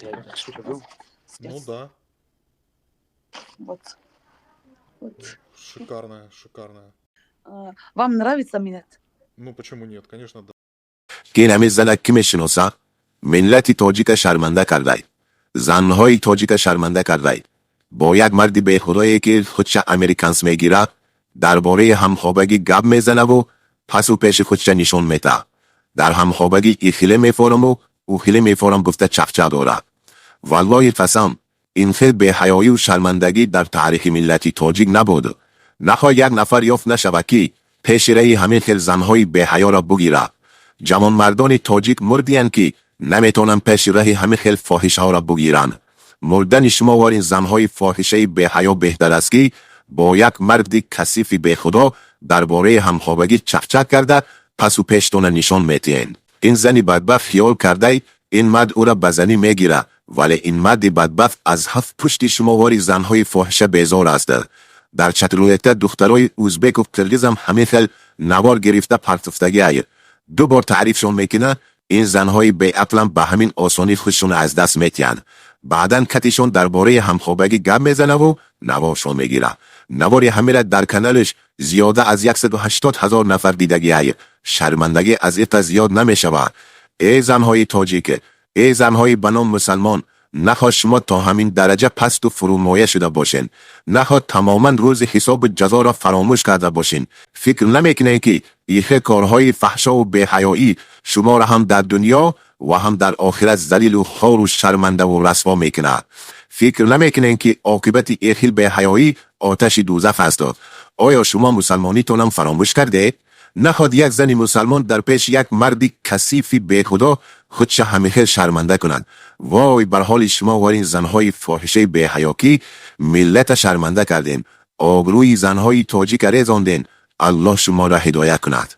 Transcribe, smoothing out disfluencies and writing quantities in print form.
Ну Сейчас. Да. Вот. Вот. Шикарная, шикарная. А, вам нравится минет? Ну почему нет? Конечно, да. Ки ин ҳамин зана ки мешиноса, миллати тоҷика шарманда кардай, занҳои тоҷика шарманда кардай. Бо як марди бехудое, ки худша американс мегирад, дар бораи ҳамхобагӣ гап мезанаву пасу пеши худша нишон мета. Дар ҳамхобагӣ ихиле мефораму ухиле мефорам гуфта чақчақ дорад. Валлоҳи қасам, ин хел беҳаёию шармандагӣ дар таърихи миллати тоҷик набуд. Нахоҳ як нафар ёфт нашавад, ки пеши раҳи ҳамин хел занҳои беҳаёро бугирад. Ҷавонмардони тоҷик мурдиянд, ки наметавонанд пеши раҳи ҳамин хел фоҳишаҳоро бугиранд. Мурдани шумо вор ин занҳои фоҳишаи беҳаё беҳтар аст, ки бо як марди касифи бехудо дар бораи ҳамхобагӣ чақчақ карда, пасу пештона нишон метиҳед. Ин зани бадбахт хиёл кардай, ин мард ӯра ба занӣ мегирад, вале ин марди бадбахт аз ҳафт пушти шумовори занҳои фоҳиша безор аст. Дар чатрулета духтарои узбеку қирғизам ҳамин хел навор гирифта партуфтагиай. Ду бор таърифшон мекунад. Ин занҳои беақлам ба ҳамин осонӣ худшонро аз даст метиҳанд. Баъдан катишон дар бораи ҳамхобагӣ гап мезанаву наворшон мегирад. Навори ҳамира дар каналаш зиёда аз 180 ҳазор нафар дидагиай. Шармандагӣ аз ита зиёд намешавад. Эй занҳои тоҷик, эй занҳои ба ном мусалмон, нахоҳ шумо то ҳамин дараҷа пасту фурӯмоя шуда бошед? Нахоҳ тамоман рӯзи ҳисобу ҷазоро фаромӯш карда бошед? Фикр намекунед, ки ихе корҳои фаҳшову беҳаёӣ шуморо ҳам дар дунё ва ҳам дар охират залилу хору шармандаву расво мекунад? Фикр намекунед, ки оқибати ихил беҳаёӣ оташи дӯзах аст? Оё шумо мусалмонитонам фаромӯш кардед? Нахоҳ як зани мусалмон дар пеши як марди касифи бехудо худша ҳамихел шарманда кунад? Вой бар ҳоли шумо вар ин занҳои фоҳишаи беҳаё, ки миллата шарманда кардем, обрӯи занҳои тоҷика резондем. Аллоҳ шуморо ҳидоят кунад.